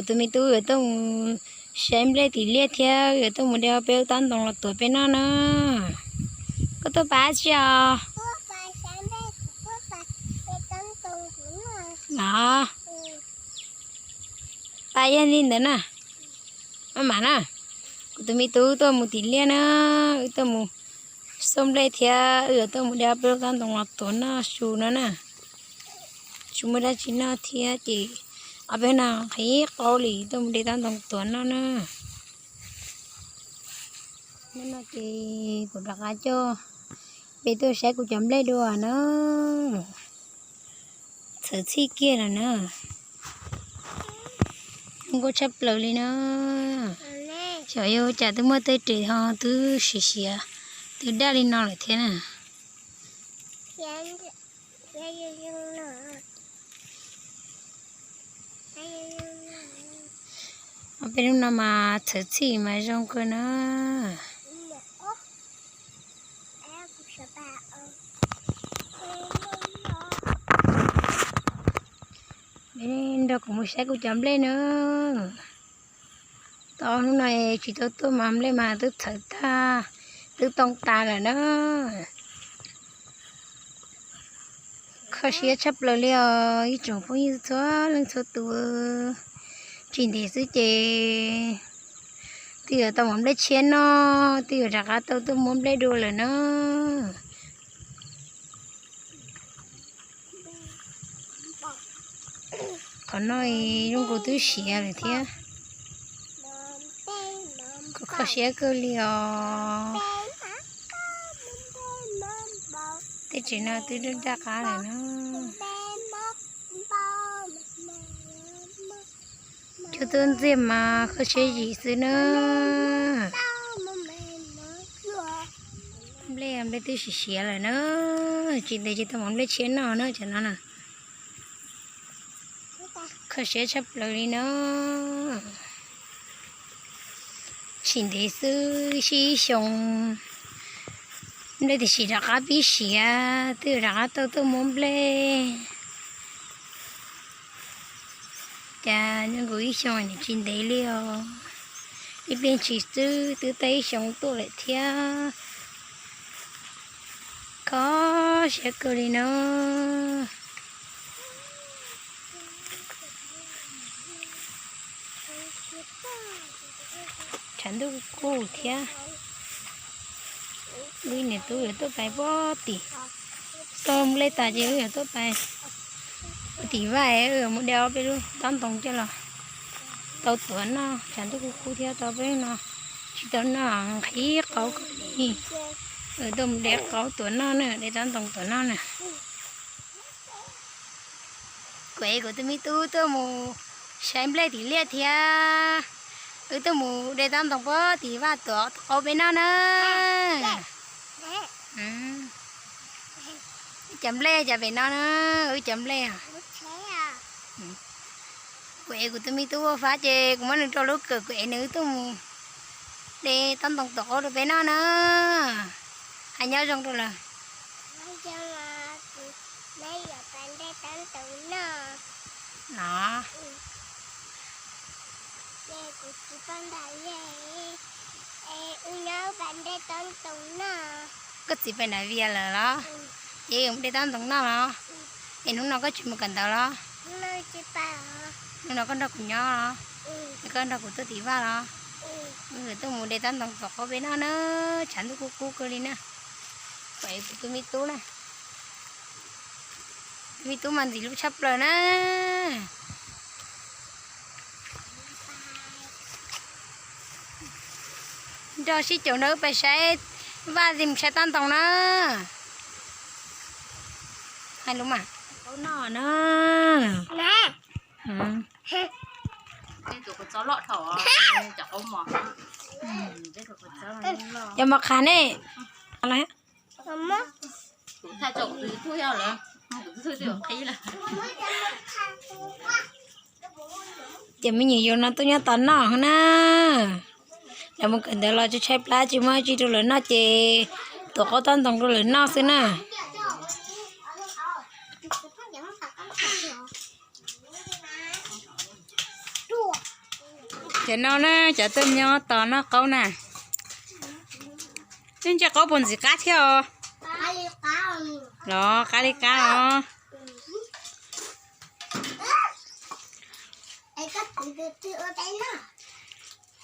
Tus me tub yuav tuaj mus saib nplej tim liaj thiab yuav tuaj mus de ob peb lub taub ntoo los tuav peb noj na. Koj tuaj pab tsi os? Los, pab yog li ntawd na. Maj mam na, kuv tus me tub tuaj mus tim liaj na, wb tuaj mus xauj nplej thiab wb yuav tuaj mus de ob peb lub taub ntoo los tuav noj su no na. Tsis muaj dab tsi noj thiab ces ob peb no qhib qaub li tuaj mus de taub ntoo tuav noj na. Hnub no ces kuv rov qab coj peb tuaj saib kuv cov nplej dua na. Txhawv txhij kiag lawm na. Zoo nkauj tshaj plaws li na. Xyov yog ua cas twb muaj tej res ho twb siav siav, twb daj li no lawm thiab na. Ob peb lub no mas txhawv txhij mas zoo kawg na. Nrog kuv mus saib kuv cov nplej na. Tau hnub no tsis tau tuaj mas nplej mas twb txhawv tag, twb too tas lawm na. Kho siab tshaj plaws li os ib tsoom phooj ywg txhua leej txhua tus. Tsis ntev xwb ces twb yuav tau mus nplej tshiab noj, twb yuav rov qab tau tuaj muab nplej dua lawm na. Qhov no zoo nkaus twb siav lawm thiab. Kuv kho siab kawg li os. Tej tsev no twb daj daj qab lawm na. Cov tuaj ntxiag mas kho siab zim xwb na. Nplej, nplej twb siav siav lawm na. Tsis ntev ces tau mus nplej tshiab noj na cov no na. Kho siab tshaj plaws li na. Tsis ntev xwb, ib xyoos nplej tiam sis rov qab pib siav, twb rov qab tau tuaj muab nplej. Cas zoo nkaus ib xyoos tsis ntev li os. Ib pliag ntshis xwb twb tau ib xyoos tuaj lawm thiab. Kho siab kawg li no. Tshav ntuj kuj kub thiab. Wb niam tub yuav tuaj pais puag tim, xauj nplej tas ces wb yuav tuaj pais puag tim vaj, wb yuav mus de ob peb lub taub ntoo coj los tau tuav noj. Tshav ntuj kuj kub thiab, tau peb no tsis tau noj, nqhis qaub kawg li. Wb tuaj mus de qaub tuav noj na, de taub ntoo tuav noj na. Kuv es kuv tus me tub tuaj mus saib nplej tim liaj thiab, wb tuaj mus de taub ntoo puag tim vaj tuav qaub peb noj na. Wb cov nplej cov pem no na, wb cov nplej. Kuv es kuv tus me tub ua fab ces kuv muab nws rau lub kawm, kuv es nws wb tuaj mus de taub ntoo tuav qaub rau peb noj na. Hais nyob zoo rau lawv. No. Koj txiv pais nram Vias lawm los? Ces mus de taub ntoo noj los? Es hnub no koj tsis mus kawm ntawv los? Hnub no koj nrog kuv nyob los? Es koj nrog kuv tuaj tim vaj los? Wb tuaj mus de taub ntoo tuav qaub peb noj na, tshav ntuj kuj kub kawg li na. Kuv es kuv tus me tub na. Tus me tub mas ntxim hlub tshaj plaws na. Nrog sib caum no wb pais saib vaj, mus saib taub ntoo na. Hais lus mas. Qaub noj na. Cov mos qhav ne. Ces me nyuam yaus no tuaj nyob tos noj na. Lawv mus kawm ntawv los tsis tshaib plab, tsis muaj dab tsi rau lawv noj ces tuav qaub taub ntoo rau lawv noj xwb na. Ces no na cov tuaj nyob tos noj qaub na. Nej ntsia qaub puas ntxim qab thiab os? Los qab li qab os.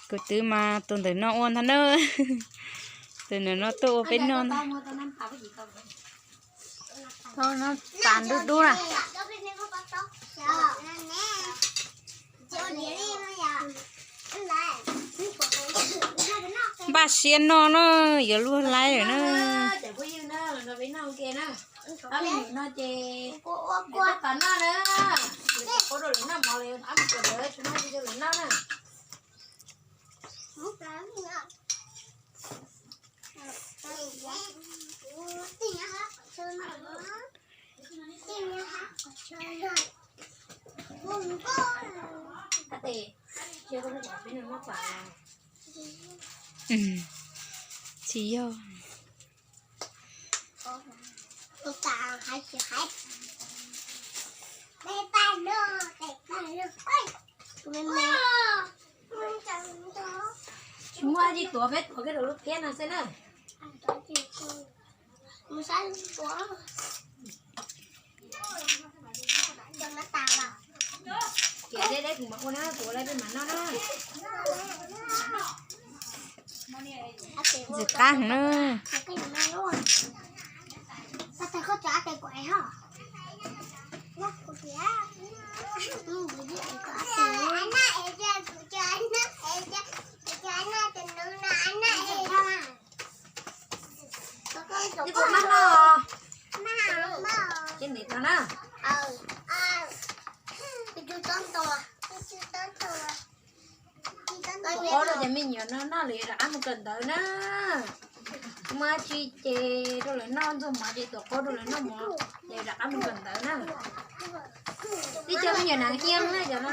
Kuv twv mas tus ntawm no ua ntag na. Tus ntawm no tuaj ua peb noj ntag. Tau no tas dub dub na. Npaj siab noj na, yuav luag laib lawm na. Tsis yog. Tsis muaj dab tsi tuav, peb tuav kiag rau lub phiab no xwb na. Cia deb deb kuv mam ua na, kuv ua lawm peb mam noj na. Ntxim qab heev na. Ib puas maj no? Ib niam no na. Tuav qaub rau cov me nyuam no noj lawm rov qab mus kawm ntawv na. Muaj dab tsi ces rau lawv noj, ntxuag mov ces tuav qaub rau lawv noj mov ces rov qab mus kawm ntawv na. Ib co me nyuam hnav hiab na cov no.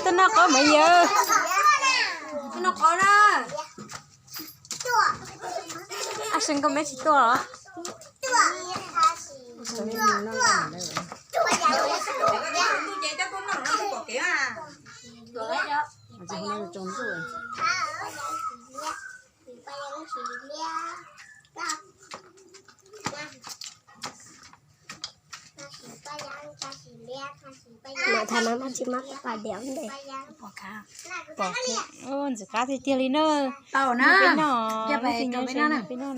Tuaj noj qaub mas yawg. Tuaj noj qaub na. Ab, seb koj meb tsis tuaj los? Mas thaum no mas tsis mab pais diam nte. Pom, ntxim qab tiag tiag li na. Tau na. Peb noj, peb noj na.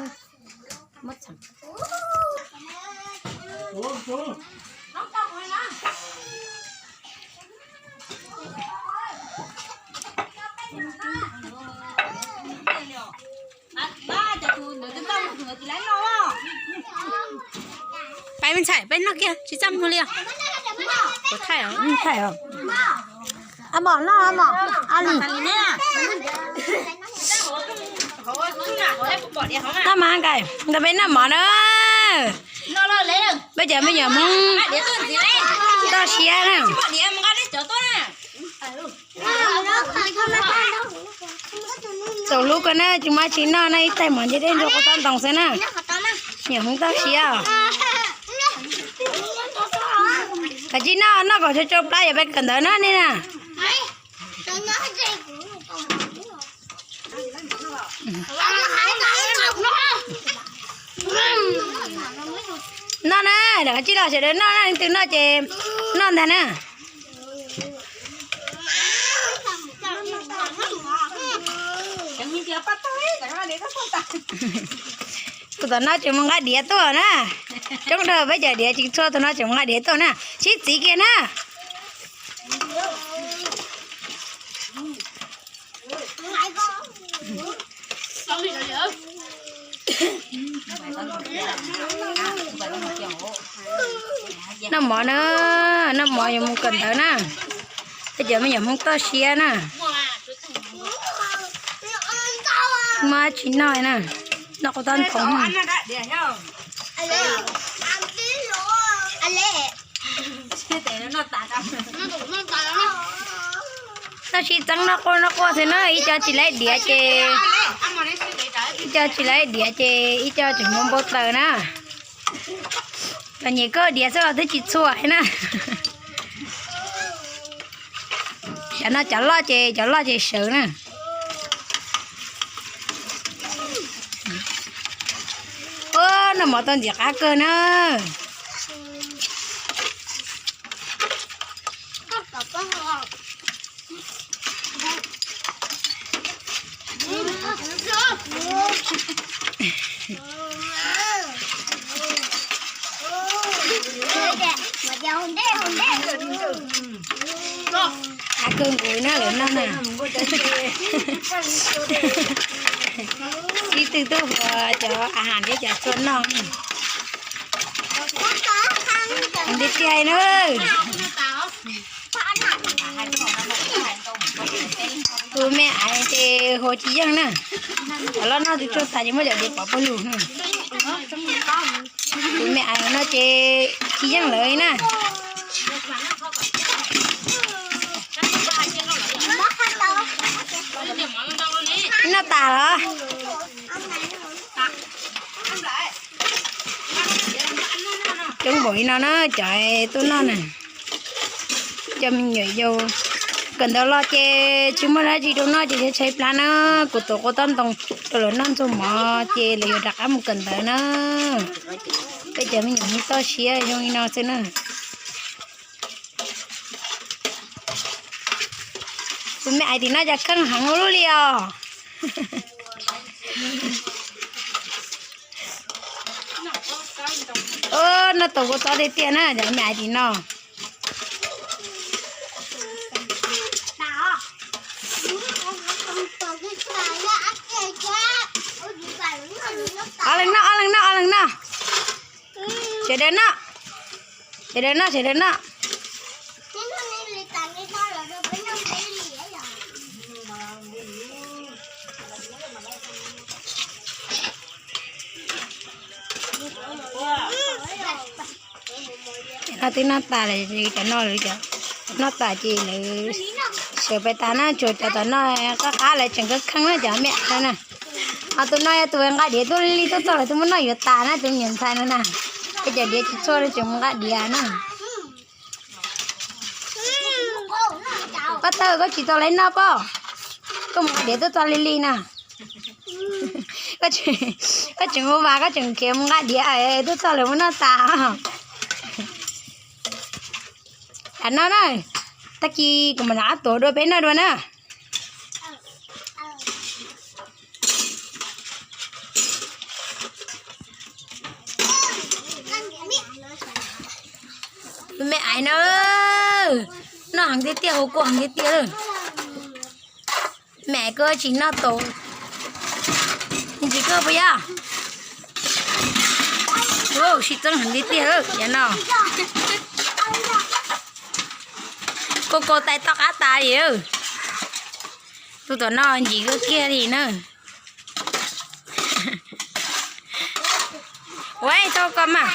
Pais me ntxhais, peb noj kiag, tsis txaj muag li os. Thaij os. Ab mom noj, ab mom, ab li. Noj mas nkaus, nkaus peb noj mov na. Peb cov me nyuam Hmoob toj siab na. Txaus hlub koj na, tsis muaj dab tsi noj na, ib tais mov ncej dej ntsuag qhov toj ntoo xwb na. Nyuam Hmoob toj siab os. Kav tsij noj, noj kom tsau tsau plab yuav peb kawm ntawv na nej na. Noj na, kav tsij los sawv daws noj na, leej twg noj ces noj ntag na. Tus tom no tseem mus nqa diav tuaj na. Coob dhau peb cov diav tsis txhua, tus no tseem mus nqa diav tuaj na. Sib txiv kiag na. Noj mov na, noj mov yuav mus kawm ntawv na. Peb cov me nyuam Hmoob toj siab na. Muaj dab tsi noj na, noj qhov toj ntoo. Noj sib txeeb noj quaj noj quaj xwb na, ib co tsis laib diav ces, ib co tsis laib diav ces ib co tseem mus npau taws na. Los nyem koj diav xwb los twb tsis txhua na. Cov no cov loj ces cov loj ces sawv na. Ua, noj mov tau ntxim qab kawg na. Qab kawg nkaus na lawv noj na. Sib tw tuaj ua cov a has thiab cov tsua noj. Tiag tiag na. Tus me aiv ces hua tsis yeej na. Cov loj noj tsis tsuag tas ces muab cov diav pov pawg lug na. Tus me aiv no ces tsis yeej lawv na. Noj tas los? Coob npaum li no na cov tuaj noj na. Cov me nyuam yaus kawm ntawv los ces tsis muaj dab tsi rau noj ces tshaib plab na. Kuv tuav kua txob ntoo rau lawv noj ntxuag mov ces lawv yuav rov qab mus kawm ntawv na. Peb cov me nyuam toj siab zoo li no xwb na. Tus me aiv tim no cas kheej heev ua luaj li os. Noj tau kua txob tiag tiag na cov me aiv tim no. Ob leeg noj, ob leeg noj, ob leeg noj. Sawv daws noj, sawv daws noj, sawv daws noj. Cov no twb noj tas lawm, cov no lawv cov noj tas ces lawv sawv pais tas na, tsuas cov tom no qab qab lawv tseem kheej kheej na cov me aiv no na. Ho tus no yog tus nqa diav tuaj li li tuaj txog lawv twb muab noj yuav tas na, tus me nyuam ntxhais no na. Peb cov diav tsis txhua li tseem mus nqa diav na. Koj tawg koj tsis tau lawv noj pob, koj mus nqa diav tuaj txog li li na. Koj tseem ua vas koj tseem khiav mus nqa diav tuaj txog lawv muab noj tas. Tam no na, tag kis kuv mam rov qab tuav dua peb noj dua na. Tus me aiv no, noj heev tiag tiag, hu kua heev tiag tiag lawm. Me aiv koj tsis noj tau, ntsis koj puas yog? Sib txeeb heev tiag tiag cov no. Kua kua tais toj qab tas li. Tus tom no ntsis koj kiag li na. Ua tau koj mas.